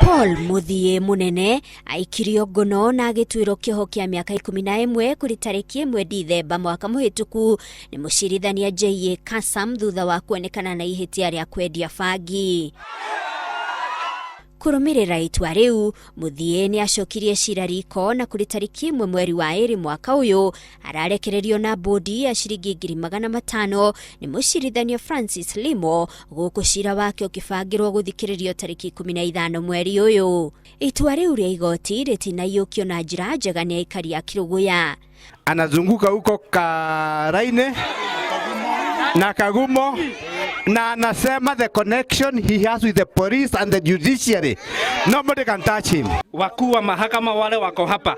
Paul Mũthiĩ Mũnene aikirio ngono na agĩtuĩrwo kĩoho kĩa mĩaka 11 kũrĩ tarĩki 1 Dithemba mwaka mũhĩtũku nĩ mũcirithania J.A. Kasam thutha wa kuonekana na ihĩtia rĩa kwendia bangi. Kũrũmĩrĩra itua rĩu, Mũthiĩ nĩ acokirie cira riko na kũrĩ tarĩki 1 mweri wa 2 mwaka ũyũ ararekererio na bũndi ya ciringi 500,000 nĩ mũcirithania Francis Limo gũkũ cira wake ũkĩbangĩrwo gũthikĩrĩrio tarĩki 15 mweri ũyũ. Itua rĩu rĩa igoti rĩtinaiyũkio na njĩra njega nĩ aikari a Kĩrũgũya. Anazunguka huko Karaine na Kagumo na anasema the connection he has with the police and the judiciary, nobody can touch him. Wakuu wa mahakama wale wako hapa,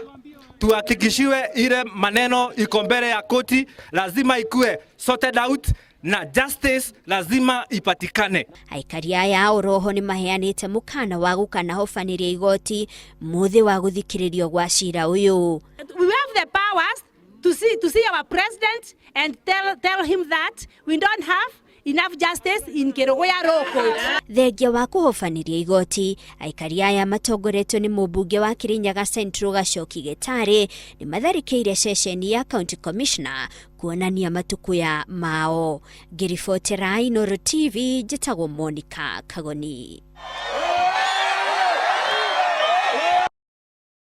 tuhakikishiwe ile maneno iko mbele ya koti lazima ikue sorted out na justice lazima ipatikane. Aikari aya oroho nĩ maheanĩte mũkana wa gũkanahobanĩria igoti mũthĩ wa gũthikĩrĩrio gwa cira ũyũ. We have the powers to see our president and tell him that we don't have enough justice in Kerugoya Law Court. Thengia wa kũhobanĩria igoti, aikari aya matongoretio nĩ mũmbunge wa Kirinyaga Central Gacoki Gĩtarĩ nĩ matharĩkĩire ceceni ya County Commissioner kuonania matukuya mao. Ngĩribotera Inooro TV, njĩtagwo Monica Kagoni.